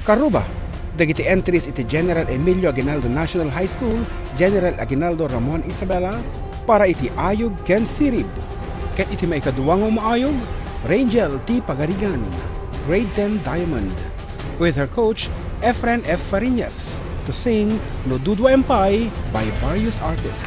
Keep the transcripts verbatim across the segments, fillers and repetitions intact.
Karuba dagiti entries iti General Emilio Aguinaldo National High School, General Aguinaldo Ramon Isabela, para iti ayog ken sirib. Ket iti maikadua nga umaayog, Rangel T. Pagarigan, grade ten Diamond, with her coach, Efren F. Fariñas, to sing No Dudua Empay by various artists.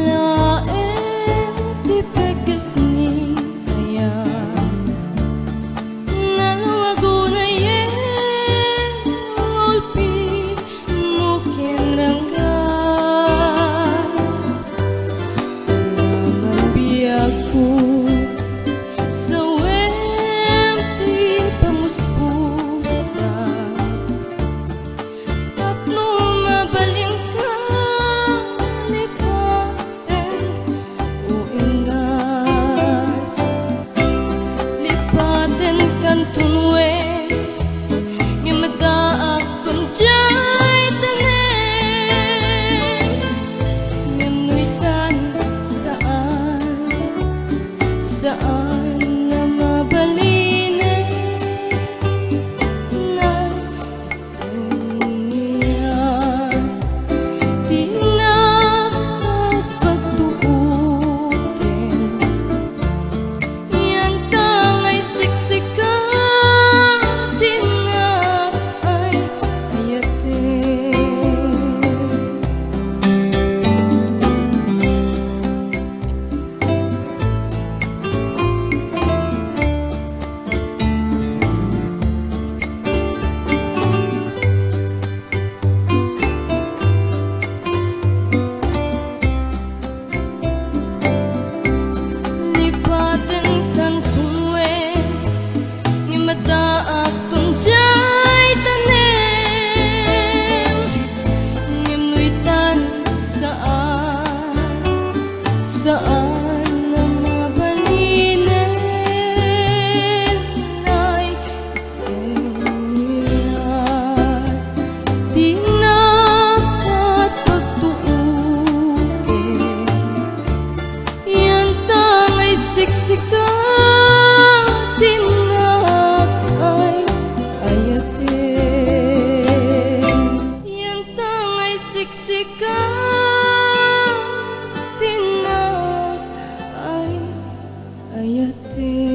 Laeng ti pagkasni aya, nalwago na yen ulpit mo ken ranggas. Amanbiagko, sawem ti pamuspusa. Tapno mabalinka, lipaten o ingas. Lipaten kanton wen, ngem addaakton diay tanem. Ngem no itan, saan, saan a mabalinen. Nay, Ania ti napagtuoken? Yanta nga isekseka ti naay-ayaten. Lipaten kanton wen, ngem addaakton diay tanem. Ngem no itan, saan, saan a mabalinen. Nay, Ania ti napagtuoken? Yanta nga isekseka ti naay-ayaten. Yanta nga isekseka ti naay-ayaten.